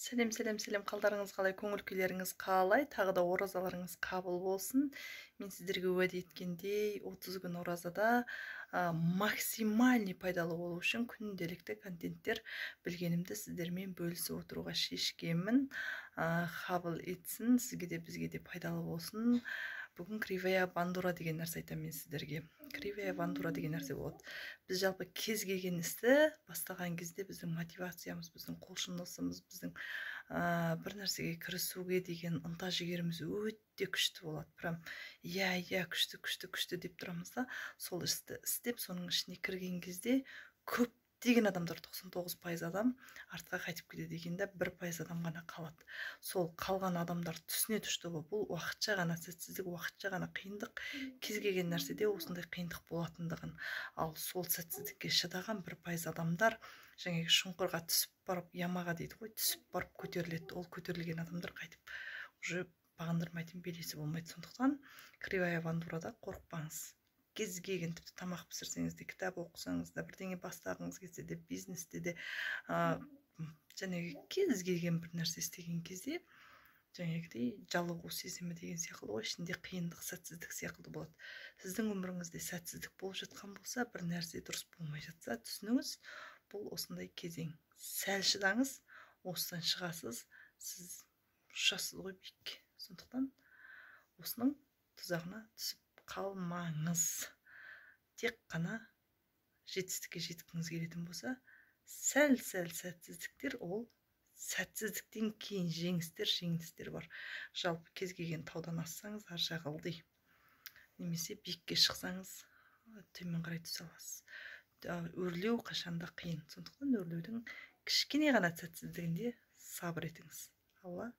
Сәлем, сәлем, сәлем! Қалдарыңыз қалай, көңіл күйлеріңіз қалай? Тағы да оразаларыңыз қабыл болсын! Мен сіздерге уәде еткендей, 30 күн оразада максимальный пайдалы болу үшін күнделікті контенттер, білгенімді сіздермен бөлісіп отыруға шешкенмін. Қабыл етсін, сізге де, бізге де пайдалы болсын. Бүгін кривая бандура деген нәрсе айтамын мен сіздерге. Кривая бандура деген нәрсе болады. Біз жалпы кез келген істі бастаған кезде біздің мотивациямыз, біздің құлшынысымыз, біздің бір нәрсеге кірісуге деген ынта жігеріміз өте күшті болады. Прям иә, иә, күшті, күшті, күшті деп тұрамыз да. Сол істі істеп, соның ішіне кірген кезде көптеген адамдар, 99% адам артқа қайтып кетеді екен да, 1% адам ғана қалады. Сол қалған адамдар түсінеді, чтобы бұл уақытша ғана сәтсіздік, уақытша ғана қиындық, кез келген нәрседе осындай қиындық болатындығын. Ал сол сәтсіздікке шыдаған 1% адамдар жаңағы шұңқырға түсіп барып, ямаға дейді ғой, түсіп барып көтеріледі. Ол көтерілген адамдар қайтып уже бағындырмайтын белесі болмайды. Сондықтан кривая бандурада қорықпаңыз. Кез келген, тіпті тамақ пісірсеңіз де, кітап оқысаңыз да, бірдеңе бастағыңыз келсе де, бизнесте де, жаңағы кез келген бір нәрсе істеген кезде жаңағыдей жалығу сезімі деген сияқты ғой, ішінде қиындық, сәтсіздік сияқты болады. Сіздің өміріңізде сәтсіздік болып жатқан болса, бір нәрсе дұрыс болмай жатса, түсініңіз, бұл осындай кезең. Сәл шыдаңыз, осыдан шығасыз, сіз ұшасыз ғой биікке. Сондықтан осының тұзағына түсіп қалмаңыз. Тек қана жетістікке жеткіңіз келетін болса, сәл сәл сәтсіздіктер, ол сәтсіздіктен кейін жеңістер, жеңілістер бар. Жалпы кез келген таудан ассаңыз, ар жағы ылди немесе биікке шықсаңыз, төмен қарай түсе аласыз. Өрлеу қашанда қиын. Сондықтан өрлеудің кішкене ғана сәтсіздігінде сабыр етіңіз. Алла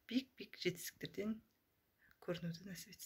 биік биік жетістіктерден көрінуді нәсіп етсін.